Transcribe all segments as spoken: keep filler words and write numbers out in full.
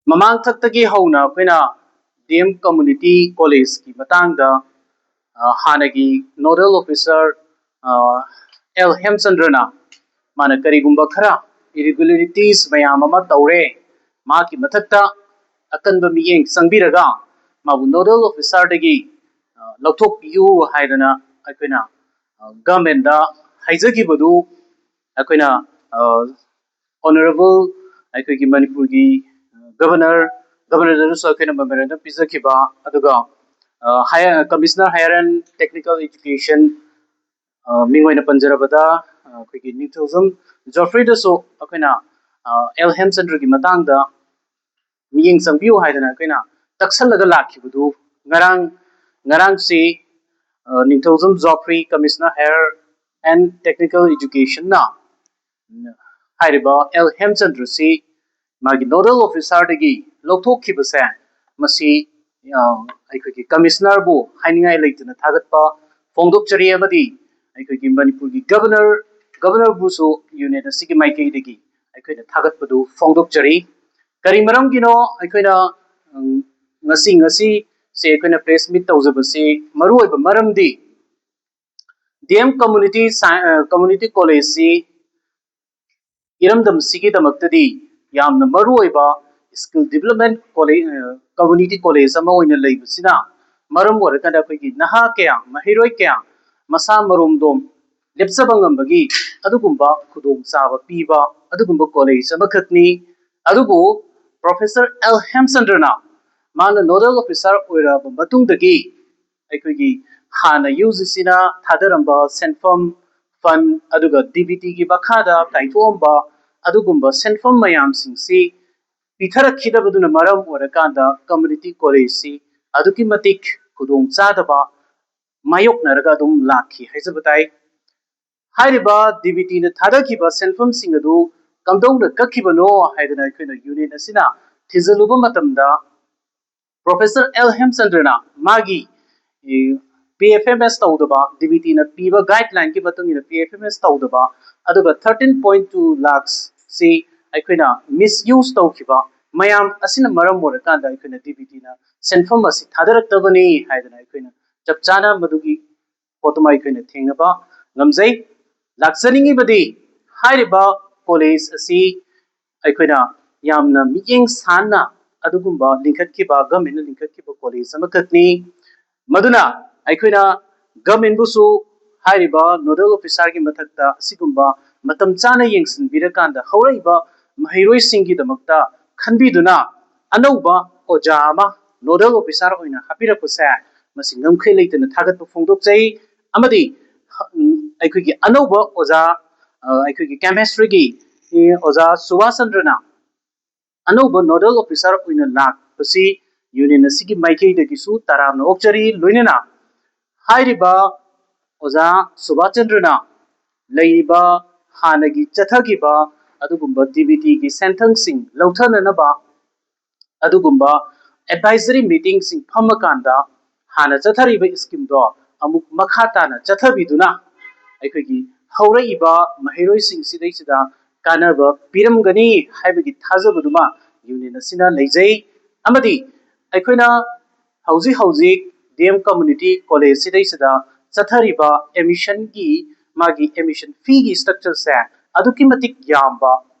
ꯃꯃꯥꯡ ꯊꯛꯇꯒꯤ ꯍꯧꯅ ꯑꯩꯈꯣꯏꯅ ꯗꯤ ꯑꯦꯝ ꯀꯝꯃ꯭ꯌꯨꯅꯤꯇꯤ ꯀꯣꯂꯦꯖꯀꯤ ꯃꯇꯥꯡꯗ ꯑ, ꯍꯥꯟꯅꯒꯤ ꯅꯣꯗꯦꯜ ꯑꯣꯐꯤꯁꯥꯔ ꯑꯦꯜ ꯍꯦꯝꯆꯟꯗ꯭ꯔꯅ ꯃꯥꯅ ꯀꯔꯤꯒꯨꯝꯕ ꯈꯔ ꯏꯔꯤꯒꯨꯂꯔꯤꯇꯤꯁ ꯃꯌꯥꯝ ꯑꯃ ꯇꯧꯔꯦ, ꯃꯍꯥꯛꯀꯤ ꯃꯊꯛꯇ ꯑꯀꯟꯕ ꯃꯤꯠꯌꯦꯡ ꯆꯪꯕꯤꯔꯒ ꯃꯥꯕꯨ ꯅꯣꯗꯦꯜ ꯑꯣꯐꯤꯁꯥꯔꯗꯒꯤ ꯂꯧꯊꯣꯛꯄꯤꯌꯨ ꯍꯥꯏꯗꯅ ꯑꯩꯈꯣꯏꯅ ꯒꯚꯔꯟꯃꯦꯟꯗ ꯍꯥꯏꯖꯈꯤꯕꯗꯨ ꯑꯩꯈꯣꯏꯅ ꯑꯣꯅꯔꯦꯕꯜ ꯑꯩꯈꯣꯏꯒꯤ ꯃꯅꯤꯄꯨꯔꯒꯤ ꯒꯚꯔꯅꯔ ꯒꯚꯔꯅꯔꯗꯁꯨ ꯑꯩꯈꯣꯏꯅ ꯃꯦꯃꯣꯔꯦꯟꯗꯝ ꯄꯤꯖꯈꯤꯕ, ꯑꯗꯨꯒ higher commissioner higher and technical education ꯃꯤꯡ ꯑꯣꯏꯅ ꯄꯟꯖꯔꯕꯗ ꯑꯩꯈꯣꯏꯒꯤ ꯅꯤꯡꯊꯧꯖꯝ ꯖꯣꯐ꯭ꯔꯤꯗꯁꯨ ꯑꯩꯈꯣꯏꯅ ꯑꯦꯜ ꯍꯦꯝꯆꯟꯗ꯭ꯔꯒꯤ ꯃꯇꯥꯡꯗ ꯃꯤꯠꯌꯦꯡ ꯆꯪꯕꯤꯌꯨ ꯍꯥꯏꯗꯅ ꯑꯩꯈꯣꯏꯅ ꯇꯛꯁꯜꯂꯒ ꯂꯥꯛꯈꯤꯕꯗꯨ ꯉꯔꯥꯡ ꯉꯔꯥꯡꯁꯤ ꯅꯤꯡꯊꯧꯖꯝ ꯖꯣꯐ꯭ꯔꯤ ꯀꯃꯤꯁꯅꯔ ꯍꯥꯏꯌꯔ ꯑꯦꯟ ꯇꯦꯛꯅꯤꯀꯦꯜ ꯏꯖꯨꯀꯦꯁꯟꯅ ꯍꯥꯏꯔꯤꯕ ꯑꯦꯜ ꯍꯦꯝꯆꯟꯗ꯭ꯔꯁꯤ ꯃꯥꯒꯤ ꯅꯣꯗꯦꯜ ꯑꯣꯐꯤꯁꯥꯔꯗꯒꯤ ꯂꯧꯊꯣꯛꯈꯤꯕꯁꯦ ꯃꯁꯤ ꯑꯩꯈꯣꯏꯒꯤ ꯀꯃꯤꯁꯅꯔꯕꯨ ꯍꯥꯏꯅꯤꯡꯉꯥꯏ ꯂꯩꯇꯅ ꯊꯥꯒꯠꯄ ꯐꯣꯡꯗꯣꯛꯆꯔꯤ ꯑꯃꯗꯤ ꯑꯩꯈꯣꯏꯒꯤ ꯃꯅꯤꯄꯨꯔꯒꯤ ꯒꯚꯔꯅꯔ ꯒꯚꯔꯅꯔꯕꯨꯁꯨ ꯌꯨꯅꯤꯌꯟ ꯑꯁꯤꯒꯤ ꯃꯥꯏꯀꯩꯗꯒꯤ ꯑꯩꯈꯣꯏꯅ ꯊꯥꯒꯠꯄꯗꯨ ꯐꯣꯡꯗꯣꯛꯆꯔꯤ꯫ ꯀꯔꯤ ꯃꯔꯝꯒꯤꯅꯣ ꯑꯩꯈꯣꯏꯅ ꯉꯁꯤ ꯉꯁꯤꯁꯦ ꯑꯩꯈꯣꯏꯅ ꯄ꯭ꯔꯦꯁ ꯃꯤꯠ ꯇꯧꯖꯕꯁꯤ ꯃꯔꯨꯑꯣꯏꯕ ꯃꯔꯝꯗꯤ ꯗꯤ ꯑꯦꯝ ꯀꯝꯃ꯭ꯌꯨꯅꯤꯇꯤ ꯀꯝꯃ꯭ꯌꯨꯅꯤꯇꯤ ꯀꯣꯂꯦꯖꯁꯤ ꯏꯔꯝꯗꯝꯁꯤꯒꯤꯗꯃꯛꯇꯗꯤ ꯌꯥꯝꯅ ꯃꯔꯨꯑꯣꯏꯕ skill development college community college ꯑꯃ ꯑꯣꯏꯅ ꯂꯩꯕꯁꯤꯅ ꯃꯔꯝ ꯑꯣꯏꯔꯀꯥꯟꯗ ꯑꯩꯈꯣꯏꯒꯤ ꯅꯍꯥ ꯀꯌꯥ, ꯃꯍꯩꯔꯣꯏ ꯀꯌꯥ ꯃꯁꯥ ꯃꯔꯣꯝꯗꯣꯝ ꯂꯦꯞꯆꯕ ꯉꯝꯕꯒꯤ ꯑꯗꯨꯒꯨꯝꯕ ꯈꯨꯗꯣꯡꯆꯥꯕ ꯄꯤꯕ ꯑꯗꯨꯒꯨꯝꯕ ꯀꯣꯂꯦꯖ ꯑꯃꯈꯛꯅꯤ꯫ ꯑꯗꯨꯕꯨ ꯄ꯭ꯔꯣꯐꯦꯁꯔ ꯑꯦꯜ ꯍꯦꯝꯆꯟꯗ꯭ꯔꯅ ꯃꯥꯅ ꯅꯣꯗꯦꯜ ꯑꯣꯐꯤꯁꯥꯔ ꯑꯣꯏꯔꯛꯑꯕ ꯃꯇꯨꯡꯗꯒꯤ ꯑꯩꯈꯣꯏꯒꯤ ꯍꯥꯟꯅ ꯌꯨ ꯖꯤ ꯁꯤꯅ ꯊꯥꯗꯔꯝꯕ ꯁꯦꯟꯐꯝ, ꯐꯟ, ꯑꯗꯨꯒ ꯗꯤ ꯕꯤ ꯇꯤꯒꯤ ꯃꯈꯥꯗ ꯀꯥꯏꯊꯣꯛꯑꯝꯕ ꯑꯗꯨꯒꯨꯝꯕ ꯁꯦꯟꯐꯝ ꯃꯌꯥꯝꯁꯤꯡꯁꯤ ꯄꯤꯊꯔꯛꯈꯤꯗꯕꯗꯨꯅ ꯃꯔꯝ ꯑꯣꯏꯔꯀꯥꯟꯗ ꯀꯝꯃ꯭ꯌꯨꯅꯤꯇꯤ ꯀꯣꯂꯦꯖꯁꯤ ꯑꯗꯨꯛꯀꯤ ꯃꯇꯤꯛ ꯈꯨꯗꯣꯡ ꯆꯥꯗꯕ ꯃꯥꯌꯣꯛꯅꯔꯒ ꯑꯗꯨꯝ ꯂꯥꯛꯈꯤ ꯍꯥꯏꯖꯕ ꯇꯥꯏ꯫ ꯍꯥꯏꯔꯤꯕ ꯗꯤ ꯕꯤ ꯇꯤꯅ ꯊꯥꯗꯈꯤꯕ ꯁꯦꯟꯐꯝꯁꯤꯡ ꯑꯗꯨ ꯀꯝꯗꯧꯅ ꯀꯛꯈꯤꯕꯅꯣ ꯍꯥꯏꯗꯅ ꯑꯩꯈꯣꯏꯅ ꯌꯨꯅꯤꯌꯟ ꯑꯁꯤꯅ ꯊꯤꯖꯤꯜꯂꯨꯕ ꯃꯇꯝꯗ ꯄ꯭ꯔꯣꯐꯦꯁꯔ ꯑꯦꯜ ꯍꯦꯝꯆꯟꯗ꯭ꯔꯅ ꯃꯥꯒꯤ ꯄꯤ ꯑꯦꯐ ꯑꯦꯝ ꯑꯦꯁ ꯇꯧꯗꯕ, ꯗꯤ ꯕꯤ ꯇꯤꯅ ꯄꯤꯕ ꯒꯥꯏꯗꯂꯥꯏꯟꯒꯤ ꯃꯇꯨꯡ ꯏꯟꯅ ꯄꯤ ꯑꯦꯐ ꯑꯦꯝ ꯑꯦꯁ ꯇꯧꯗꯕ, ꯑꯗꯨꯒ ꯊꯥꯔꯇꯤꯟ ꯄꯣꯏꯟ ꯇꯨ ꯂꯥꯛꯁꯁꯤ ꯑꯩꯈꯣꯏꯅ ꯃꯤꯁꯌꯨꯁ ꯇꯧꯈꯤꯕ, ꯃꯌꯥꯝ ꯑꯁꯤꯅ ꯃꯔꯝ ꯑꯣꯏꯔꯀꯥꯟꯗ ꯑꯩꯈꯣꯏꯅ ꯗꯤ ꯕꯤ ꯇꯤꯅ ꯁꯦꯟꯐꯝ ꯑꯁꯤ ꯊꯥꯗꯔꯛꯇꯕꯅꯤ ꯍꯥꯏꯗꯅ ꯑꯩꯈꯣꯏꯅ ꯆꯞ ꯆꯥꯅ ꯃꯗꯨꯒꯤ ꯄꯣꯠꯇꯨꯃ ꯑꯩꯈꯣꯏꯅ ꯊꯦꯡꯅꯕ ꯉꯝꯖꯩ꯫ ꯂꯥꯛꯆꯅꯤꯡꯉꯤꯕꯗꯤ ꯍꯥꯏꯔꯤꯕ ꯀꯣꯂꯦꯖ ꯑꯁꯤ ꯑꯩꯈꯣꯏꯅ ꯌꯥꯝꯅ ꯃꯤꯠꯌꯦꯡ ꯁꯥꯟꯅ ꯑꯗꯨꯒꯨꯝꯕ ꯂꯤꯡꯈꯠꯈꯤꯕ, ꯒꯚꯔꯟꯃꯦꯟꯠꯅ ꯂꯤꯡꯈꯠꯈꯤꯕ ꯀꯣꯂꯦꯖ ꯑꯃꯈꯛꯅꯤ꯫ ꯃꯗꯨꯅ ꯑꯩꯈꯣꯏꯅ ꯒꯚꯔꯟꯃꯦꯟꯠꯕꯨꯁꯨ ꯍꯥꯏꯔꯤꯕ ꯅꯣꯗꯦꯜ ꯑꯣꯐꯤꯁꯥꯔꯒꯤ ꯃꯊꯛꯇ ꯑꯁꯤꯒꯨꯝꯕ ꯃꯇꯝ ꯆꯥꯅ ꯌꯦꯡꯁꯤꯟꯕꯤꯔꯀꯥꯟꯗ ꯍꯧꯔꯛꯏꯕ ꯃꯍꯩꯔꯣꯏꯁꯤꯡꯒꯤꯗꯃꯛꯇ ꯈꯟꯕꯤꯗꯨꯅ ꯑꯅꯧꯕ ꯑꯣꯖꯥ ꯑꯃ ꯅꯣꯗꯦꯜ ꯑꯣꯐꯤꯁꯥꯔ ꯑꯣꯏꯅ ꯍꯥꯞꯄꯤꯔꯛꯄꯁꯦ ꯃꯁꯤ ꯉꯝꯈꯩ ꯂꯩꯇꯅ ꯊꯥꯒꯠꯄ ꯐꯣꯡꯗꯣꯛꯆꯩ꯫ ꯑꯃꯗꯤ, ꯎꯝ, ꯑꯩꯈꯣꯏꯒꯤ ꯑꯅꯧꯕ ꯑꯣꯖꯥ, ꯑ, ꯑꯩꯈꯣꯏꯒꯤ ꯀꯦꯃꯦꯁꯇ꯭ꯔꯤꯒꯤ, ꯏ, ꯑꯣꯖꯥ ꯁꯨꯕꯥꯁ ꯆꯟꯗ꯭ꯔꯅ ꯑꯅꯧꯕ ꯅꯣꯗꯦꯜ ꯑꯣꯐꯤꯁꯥꯔ ꯑꯣꯏꯅ ꯂꯥꯛꯄꯁꯤ ꯌꯨꯅꯤꯌꯟ ꯑꯁꯤꯒꯤ ꯃꯥꯏꯀꯩꯗꯒꯤꯁꯨ ꯇꯔꯥꯝꯅ ꯑꯣꯛꯆꯔꯤ꯫ ꯂꯣꯏꯅꯅ ꯍꯥꯏꯔꯤꯕ ꯑꯣꯖꯥ ꯁꯨꯕꯥꯁ ꯆꯟꯗ꯭ꯔꯅ ꯂꯩꯔꯤꯕ ꯍꯥꯟꯅꯒꯤ ꯆꯠꯊꯈꯤꯕ ꯑꯗꯨꯒꯨꯝꯕ ꯗꯤ ꯕꯤ ꯇꯤꯒꯤ ꯁꯦꯟꯊꯪꯁꯤꯡ ꯂꯧꯊꯅꯅꯕ ꯑꯗꯨꯒꯨꯝꯕ ꯑꯦꯗꯚꯥꯏꯖꯔꯤ ꯃꯤꯇꯤꯡꯁꯤꯡ ꯐꯝꯃꯀꯥꯟꯗ ꯍꯥꯟꯅ ꯆꯠꯊꯔꯤꯕ ꯁ꯭ꯀꯤꯝꯗꯣ ꯑꯃꯨꯛ ꯃꯈꯥ ꯇꯥꯅ ꯆꯠꯊꯕꯤꯗꯨꯅ ꯑꯩꯈꯣꯏꯒꯤ ꯍꯧꯔꯛꯏꯕ ꯃꯍꯩꯔꯣꯏꯁꯤꯡꯁꯤꯗꯩꯁꯤꯗ ꯀꯥꯟꯅꯕ ꯄꯤꯔꯝꯒꯅꯤ ꯍꯥꯏꯕꯒꯤ ꯊꯥꯖꯕꯗꯨꯃ ꯌꯨꯅꯤꯌꯟ ꯑꯁꯤꯅ ꯂꯩꯖꯩ꯫ ꯑꯃꯗꯤ ꯑꯩꯈꯣꯏꯅ ꯍꯧꯖꯤꯛ ꯍꯧꯖꯤꯛ ꯗꯤ ꯑꯦꯝ ꯀꯝꯃ꯭ꯌꯨꯅꯤꯇꯤ ꯀꯣꯂꯦꯖꯁꯤꯗꯩꯁꯤꯗ ꯆꯠꯊꯔꯤꯕ ꯑꯦꯗꯃꯤꯁꯟꯒꯤ, ꯃꯥꯒꯤ ꯑꯦꯗꯃꯤꯁꯟ ꯐꯤꯒꯤ ꯁ꯭ꯇ꯭ꯔꯛꯆꯔꯁꯦ ꯑꯗꯨꯛꯀꯤ ꯃꯇꯤꯛ ꯌꯥꯝꯕ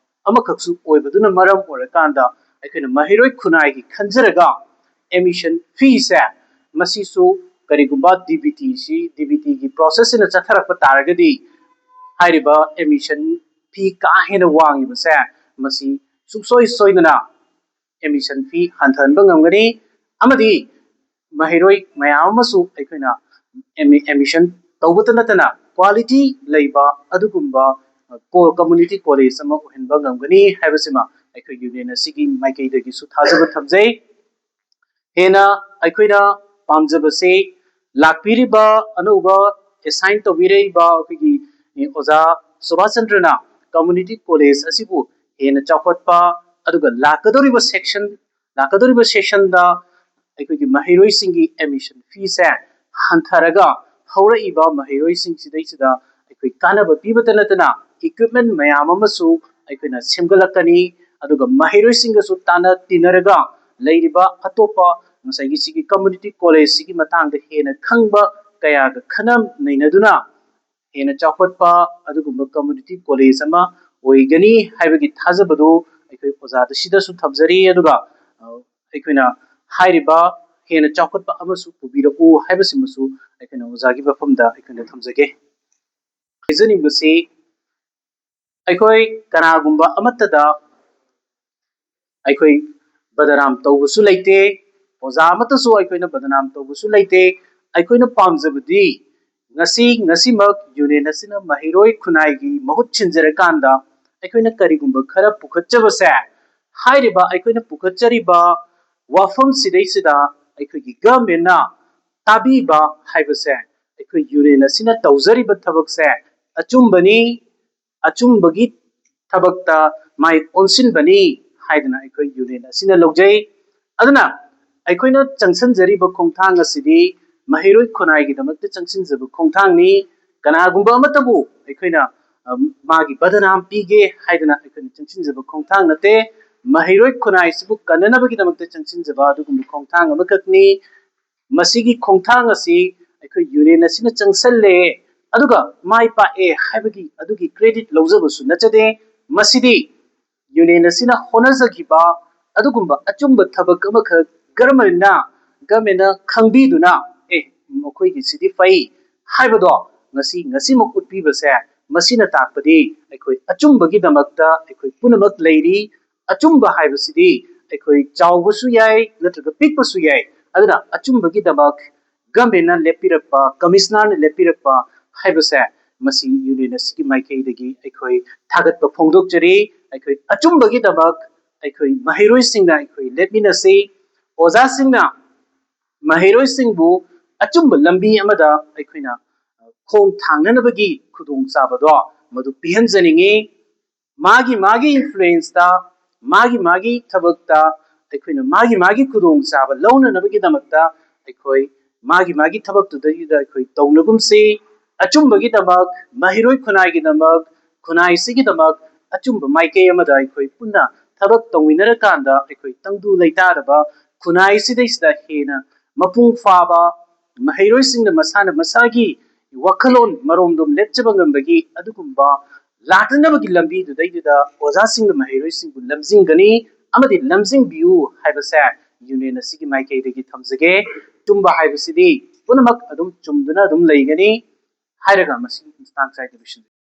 ꯑꯃꯈꯛꯁꯨ ꯑꯣꯏꯕꯗꯨꯅ ꯃꯔꯝ ꯑꯣꯏꯔꯀꯥꯟꯗ ꯑꯩꯈꯣꯏꯅ ꯃꯍꯩꯔꯣꯏ ꯈꯨꯟꯅꯥꯏꯒꯤ ꯈꯟꯖꯔꯒ ꯑꯦꯗꯃꯤꯁꯟ ꯐꯤꯁꯦ ꯃꯁꯤꯁꯨ ꯀꯔꯤꯒꯨꯝꯕ ꯗꯤ ꯕꯤ ꯇꯤꯁꯤ, ꯗꯤ ꯕꯤ ꯇꯤꯒꯤ ꯄ꯭ꯔꯣꯁꯦꯁꯁꯤꯅ ꯆꯠꯊꯔꯛꯄ ꯇꯥꯔꯒꯗꯤ ꯍꯥꯏꯔꯤꯕ ꯑꯦꯗꯃꯤꯁꯟ ꯐꯤ ꯀꯥ ꯍꯦꯟꯅ ꯋꯥꯡꯉꯤꯕꯁꯦ ꯃꯁꯤ ꯁꯨꯡꯁꯣꯏ ꯁꯣꯏꯗꯅ ꯑꯦꯗꯃꯤꯁꯟ ꯐꯤ ꯍꯟꯊꯍꯟꯕ ꯉꯝꯒꯅꯤ꯫ ꯑꯃꯗꯤ ꯃꯍꯩꯔꯣꯏ ꯃꯌꯥꯝ ꯑꯃꯁꯨ ꯑꯩꯈꯣꯏꯅ ꯑꯦꯗꯃꯤ-, ꯑꯦꯗꯃꯤꯁꯟ ꯇꯧꯕꯇ ꯅꯠꯇꯅ ꯀ꯭ꯋꯥꯂꯤꯇꯤ ꯂꯩꯕ ꯑꯗꯨꯒꯨꯝꯕ ꯀꯣ-, ꯀꯝꯃ꯭ꯌꯨꯅꯤꯇꯤ ꯀꯣꯂꯦꯖ ꯑꯃ ꯑꯣꯏꯍꯟꯕ ꯉꯝꯒꯅꯤ ꯍꯥꯏꯕꯁꯤꯃ ꯑꯩꯈꯣꯏ ꯌꯨꯅꯤꯌꯟ ꯑꯁꯤꯒꯤ ꯃꯥꯏꯀꯩꯗꯒꯤꯁꯨ ꯊꯥꯖꯕ ꯊꯝꯖꯩ꯫ ꯍꯦꯟꯅ ꯑꯩꯈꯣꯏꯅ ꯄꯥꯝꯖꯕꯁꯤ ꯂꯥꯛꯄꯤꯔꯤꯕ ꯑꯅꯧꯕ ꯑꯦꯁꯥꯏꯟ ꯇꯧꯕꯤꯔꯛꯏꯕ ꯑꯩꯈꯣꯏꯒꯤ, ꯑꯦ, ꯑꯣꯖꯥ ꯁꯨꯕꯥꯁ ꯆꯟꯗ꯭ꯔꯅ ꯀꯝꯃ꯭ꯌꯨꯅꯤꯇꯤ ꯀꯣꯂꯦꯖ ꯑꯁꯤꯕꯨ ꯍꯦꯟꯅ ꯆꯥꯎꯈꯠꯄ, ꯑꯗꯨꯒ ꯂꯥꯛꯀꯗꯧꯔꯤꯕ ꯁꯦꯛꯁꯟ, ꯂꯥꯛꯀꯗꯧꯔꯤꯕ ꯁꯦꯁꯟꯗ ꯑꯩꯈꯣꯏꯒꯤ ꯃꯍꯩꯔꯣꯏꯁꯤꯡꯒꯤ ꯑꯦꯗꯃꯤꯁꯟ ꯐꯤꯁꯦ ꯍꯟꯊꯔꯒ ꯍꯧꯔꯛꯏꯕ ꯃꯍꯩꯔꯣꯏꯁꯤꯡꯁꯤꯗꯩꯁꯤꯗ ꯑꯩꯈꯣꯏ ꯀꯥꯟꯅꯕ ꯄꯤꯕꯇ ꯅꯠꯇꯅ ꯏꯀ꯭ꯋꯤꯞꯃꯦꯟ ꯃꯌꯥꯝ ꯑꯃꯁꯨ ꯑꯩꯈꯣꯏꯅ ꯁꯦꯝꯒꯠꯂꯛꯀꯅꯤ꯫ ꯑꯗꯨꯒ ꯃꯍꯩꯔꯣꯏꯁꯤꯡꯒꯁꯨ ꯇꯥꯟꯅ ꯇꯤꯟꯅꯔꯒ ꯂꯩꯔꯤꯕ ꯑꯇꯣꯞꯄ ꯉꯁꯥꯏꯒꯤ ꯁꯤꯒꯤ ꯀꯝꯃ꯭ꯌꯨꯅꯤꯇꯤ ꯀꯣꯂꯦꯖꯁꯤꯒꯤ ꯃꯇꯥꯡꯗ ꯍꯦꯟꯅ ꯈꯪꯕ ꯀꯌꯥꯒ ꯈꯟꯅ ꯅꯩꯅꯗꯨꯅ ꯍꯦꯟꯅ ꯆꯥꯎꯈꯠꯄ ꯑꯗꯨꯒꯨꯝꯕ ꯀꯝꯃ꯭ꯌꯨꯅꯤꯇꯤ ꯀꯣꯂꯦꯖ ꯑꯃ ꯑꯣꯏꯒꯅꯤ ꯍꯥꯏꯕꯒꯤ ꯊꯥꯖꯕꯗꯨ ꯑꯩꯈꯣꯏ ꯑꯣꯖꯥꯗ ꯁꯤꯗꯁꯨ ꯊꯝꯖꯔꯤ꯫ ꯑꯗꯨꯒ ꯑꯩꯈꯣꯏꯅ ꯍꯥꯏꯔꯤꯕ ꯍꯦꯟꯅ ꯆꯥꯎꯈꯠꯄ ꯑꯃꯁꯨ ꯄꯨꯕꯤꯔꯛꯎ ꯍꯥꯏꯕꯁꯤꯃꯁꯨ ꯑꯩꯈꯣꯏꯅ ꯑꯣꯖꯥꯒꯤ ꯃꯐꯝꯗ ꯑꯩꯈꯣꯏꯅ ꯊꯝꯖꯒꯦ꯫ ꯍꯥꯏꯖꯅꯤꯡꯕꯁꯤ, ꯑꯩꯈꯣꯏ ꯀꯅꯥꯒꯨꯝꯕ ꯑꯃꯠꯇꯗ ꯑꯩꯈꯣꯏ ꯕꯗꯅꯥꯝ ꯇꯧꯕꯁꯨ ꯂꯩꯇꯦ, ꯑꯣꯖꯥ ꯑꯃꯠꯇꯁꯨ ꯑꯩꯈꯣꯏꯅ ꯕꯗꯅꯥꯝ ꯇꯧꯕꯁꯨ ꯂꯩꯇꯦ꯫ ꯑꯩꯈꯣꯏꯅ ꯄꯥꯝꯖꯕꯗꯤ ꯉꯁꯤ ꯉꯁꯤꯃꯛ ꯌꯨꯅꯤꯌꯟ ꯑꯁꯤꯅ ꯃꯍꯩꯔꯣꯏ ꯈꯨꯟꯅꯥꯏꯒꯤ ꯃꯍꯨꯠ ꯁꯤꯟꯖꯔꯀꯥꯟꯗ ꯑꯩꯈꯣꯏꯅ ꯀꯔꯤꯒꯨꯝꯕ ꯈꯔ ꯄꯨꯈꯠꯆꯕꯁꯦ, ꯍꯥꯏꯔꯤꯕ ꯑꯩꯈꯣꯏꯅ ꯄꯨꯈꯠꯆꯔꯤꯕ ꯋꯥꯐꯝꯁꯤꯗꯩꯁꯤꯗ ꯑꯩꯈꯣꯏꯒꯤ ꯒꯃꯦꯟꯅ ꯇꯥꯕꯤꯕ ꯍꯥꯏꯕꯁꯦ, ꯑꯩꯈꯣꯏ ꯌꯨꯅꯤꯌꯟ ꯑꯁꯤꯅ ꯇꯧꯖꯔꯤꯕ ꯊꯕꯛꯁꯦ ꯑꯆꯨꯝꯕꯅꯤ, ꯑꯆꯨꯝꯕꯒꯤ ꯊꯕꯛꯇ ꯃꯥꯏ ꯑꯣꯟꯁꯤꯟꯕꯅꯤ ꯍꯥꯏꯗꯅ ꯑꯩꯈꯣꯏ ꯌꯨꯅꯤꯌꯟ ꯑꯁꯤꯅ ꯂꯧꯖꯩ꯫ ꯑꯗꯨꯅ ꯑꯩꯈꯣꯏꯅ ꯆꯪꯁꯤꯟꯖꯔꯤꯕ ꯈꯣꯡꯊꯥꯡ ꯑꯁꯤꯗꯤ ꯃꯍꯩꯔꯣꯏ ꯈꯨꯟꯅꯥꯏꯒꯤꯗꯃꯛꯇ ꯆꯪꯁꯤꯟꯖꯕ ꯈꯣꯡꯊꯥꯡꯅꯤ꯫ ꯀꯅꯥꯒꯨꯝꯕ ꯑꯃꯠꯇꯕꯨ ꯑꯩꯈꯣꯏꯅ, ꯑ, ꯃꯥꯒꯤ ꯕꯗꯅꯥꯝ ꯄꯤꯒꯦ ꯍꯥꯏꯗꯅ ꯑꯩꯈꯣꯏꯅ ꯆꯪꯁꯤꯟꯖꯕ ꯈꯣꯡꯊꯥꯡ ꯅꯠꯇꯦ꯫ ꯃꯍꯩꯔꯣꯏ ꯈꯨꯟꯅꯥꯏꯁꯤꯕꯨ ꯀꯟꯅꯅꯕꯒꯤꯗꯃꯛꯇ ꯆꯪꯁꯤꯟꯖꯕ ꯑꯗꯨꯒꯨꯝꯕ ꯈꯣꯡꯊꯥꯡ ꯑꯃꯈꯛꯅꯤ꯫ ꯃꯁꯤꯒꯤ ꯈꯣꯡꯊꯥꯡ ꯑꯁꯤ ꯑꯩꯈꯣꯏ ꯌꯨꯅꯤꯌꯟ ꯑꯁꯤꯅ ꯆꯪꯁꯜꯂꯦ ꯑꯗꯨꯒ ꯃꯥꯏ ꯄꯥꯛꯑꯦ ꯍꯥꯏꯕꯒꯤ ꯑꯗꯨꯒꯤ ꯀ꯭ꯔꯦꯗꯤꯠ ꯂꯧꯖꯕꯁꯨ ꯅꯠꯆꯗꯦ꯫ ꯃꯁꯤꯗꯤ ꯌꯨꯅꯤꯌꯟ ꯑꯁꯤꯅ ꯍꯣꯠꯅꯖꯈꯤꯕ ꯑꯗꯨꯒꯨꯝꯕ ꯑꯆꯨꯝꯕ ꯊꯕꯛ ꯑꯃꯈꯛ ꯒꯔꯃꯦꯟꯅ, ꯒꯔꯃꯦꯟꯅ ꯈꯪꯕꯤꯗꯨꯅ, "ꯑꯦ, ꯃꯈꯣꯏꯒꯤꯁꯤꯗꯤ ꯐꯩ" ꯍꯥꯏꯕꯗꯣ ꯉꯁꯤ, ꯉꯁꯤꯃꯛ ꯎꯠꯄꯤꯕꯁꯦ, ꯃꯁꯤꯅ ꯇꯥꯛꯄꯗꯤ ꯑꯩꯈꯣꯏ ꯑꯆꯨꯝꯕꯒꯤꯗꯃꯛꯇ ꯑꯩꯈꯣꯏ ꯄꯨꯝꯅꯃꯛ ꯂꯩꯔꯤ꯫ ꯑꯆꯨꯝꯕ ꯍꯥꯏꯕꯁꯤꯗꯤ ꯑꯩꯈꯣꯏ ꯆꯥꯎꯕꯁꯨ ꯌꯥꯏ ꯅꯠꯇ꯭ꯔꯒ ꯄꯤꯛꯄꯁꯨ ꯌꯥꯏ꯫ ꯑꯗꯨꯅ ꯑꯆꯨꯝꯕꯒꯤꯗꯃꯛ ꯒꯃꯦꯟꯅ ꯂꯦꯞꯄꯤꯔꯛꯄ, ꯀꯃꯤꯁꯅꯔꯅ ꯂꯦꯞꯄꯤꯔꯛꯄ ꯍꯥꯏꯕꯁꯦ, ꯃꯁꯤ ꯌꯨꯅꯤꯌꯟ ꯑꯁꯤꯒꯤ ꯃꯥꯏꯀꯩꯗꯒꯤ ꯑꯩꯈꯣꯏ ꯊꯥꯒꯠꯄ ꯐꯣꯡꯗꯣꯛꯆꯔꯤ꯫ ꯑꯩꯈꯣꯏ ꯑꯆꯨꯝꯕꯒꯤꯗꯃꯛ ꯑꯩꯈꯣꯏ ꯃꯍꯩꯔꯣꯏꯁꯤꯡꯅ ꯑꯩꯈꯣꯏ ꯂꯦꯞꯃꯤꯟꯅꯁꯤ꯫ ꯑꯣꯖꯥꯁꯤꯡꯅ ꯃꯍꯩꯔꯣꯏꯁꯤꯡꯕꯨ ꯑꯆꯨꯝꯕ ꯂꯝꯕꯤ ꯑꯃꯗ ꯑꯩꯈꯣꯏꯅ ꯈꯣꯡ ꯊꯥꯡꯅꯅꯕꯒꯤ ꯈꯨꯗꯣꯡꯆꯥꯕꯗꯣ ꯃꯗꯨ ꯄꯤꯍꯟꯖꯅꯤꯡꯉꯤ꯫ ꯃꯥꯒꯤ ꯃꯥꯒꯤ ꯏꯟꯐ꯭ꯂꯨꯌꯦꯟꯁꯇ, ꯃꯥꯒꯤ ꯃꯥꯒꯤ ꯊꯕꯛꯇ ꯑꯩꯈꯣꯏꯅ ꯃꯥꯒꯤ ꯃꯥꯒꯤ ꯈꯨꯗꯣꯡꯆꯥꯕ ꯂꯧꯅꯅꯕꯒꯤꯗꯃꯛꯇ ꯑꯩꯈꯣꯏ ꯃꯥꯒꯤ ꯃꯥꯒꯤ ꯊꯕꯛꯇꯨꯗꯩꯗꯨꯗ ꯑꯩꯈꯣꯏ ꯇꯧꯅꯒꯨꯝꯁꯤ꯫ ꯑꯆꯨꯝꯕꯒꯤꯗꯃꯛ, ꯃꯍꯩꯔꯣꯏ ꯈꯨꯟꯅꯥꯏꯒꯤꯗꯃꯛ, ꯈꯨꯟꯅꯥꯏꯁꯤꯒꯤꯗꯃꯛ ꯑꯆꯨꯝꯕ ꯃꯥꯏꯀꯩ ꯑꯃꯗ ꯑꯩꯈꯣꯏ ꯄꯨꯟꯅ ꯊꯕꯛ ꯇꯧꯃꯤꯟꯅꯔꯀꯥꯟꯗ ꯑꯩꯈꯣꯏ ꯇꯪꯗꯨ ꯂꯩꯇꯥꯗꯕ ꯈꯨꯟꯅꯥꯏꯁꯤꯗꯩꯁꯤꯗ ꯍꯦꯟꯅ ꯃꯄꯨꯡ ꯐꯥꯕ ꯃꯍꯩꯔꯣꯏꯁꯤꯡꯅ ꯃꯁꯥꯅ ꯃꯁꯥꯒꯤ ꯋꯥꯈꯜꯂꯣꯟ ꯃꯔꯣꯝꯗꯣꯝ ꯂꯦꯞꯆꯕ ꯉꯝꯕꯒꯤ ꯑꯗꯨꯒꯨꯝꯕ ꯂꯥꯛꯅꯅꯕꯒꯤ ꯂꯝꯕꯤꯗꯨꯗꯩꯗꯨꯗ ꯑꯣꯖꯥꯁꯤꯡꯅ ꯃꯍꯩꯔꯣꯏꯁꯤꯡꯕꯨ ꯂꯝꯖꯤꯡꯒꯅꯤ ꯑꯃꯗꯤ ꯂꯝꯖꯤꯡꯕꯤꯌꯨ ꯍꯥꯏꯕꯁꯦ ꯌꯨꯅꯤꯌꯟ ꯑꯁꯤꯒꯤ ꯃꯥꯏꯀꯩꯗꯒꯤ ꯊꯝꯖꯒꯦ꯫ ꯆꯨꯝꯕ ꯍꯥꯏꯕꯁꯤꯗꯤ ꯄꯨꯝꯅꯃꯛ ꯑꯗꯨꯝ ꯆꯨꯝꯗꯨꯅ ꯑꯗꯨꯝ ꯂꯩꯒꯅꯤ ꯍꯥꯏꯔꯒ ꯃꯁꯤꯒꯤ ꯃꯇꯥꯡ ꯆꯥꯏꯗ ꯂꯣꯏꯁꯤꯟꯖꯒꯦ꯫